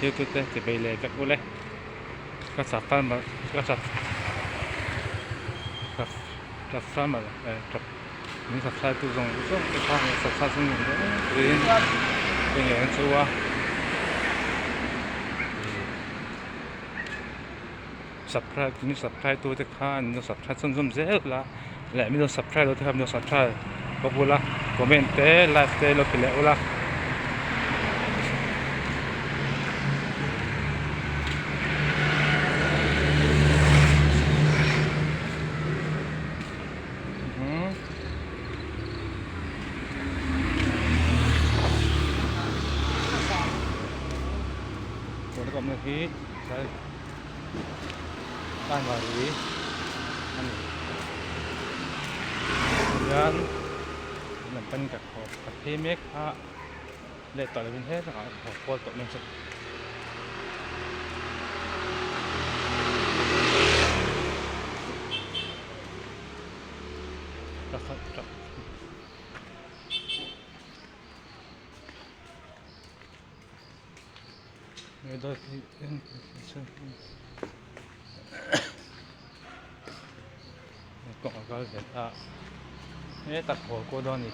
thirtute chibei leh vek ule ka subscriber ka subscriber min subscribe tu zawng zawng te kha min subscribe zawng zawng turin ka ngen chu a subscribe min subscribe tu te kha an lo subscribe chhunzawm zel la leh min lo subscribe lo te kha min lo subscribe bawk ula comment te like te lo pe leh ula. Tuna ka awmna hi tlai Tanmari a ni hian lam panin ka haw ka phei mek a leh tawh lovin hetlangah ka haw kual tawh mai chu. Kawng a kal ve ta hetak haw kual dawn a ni.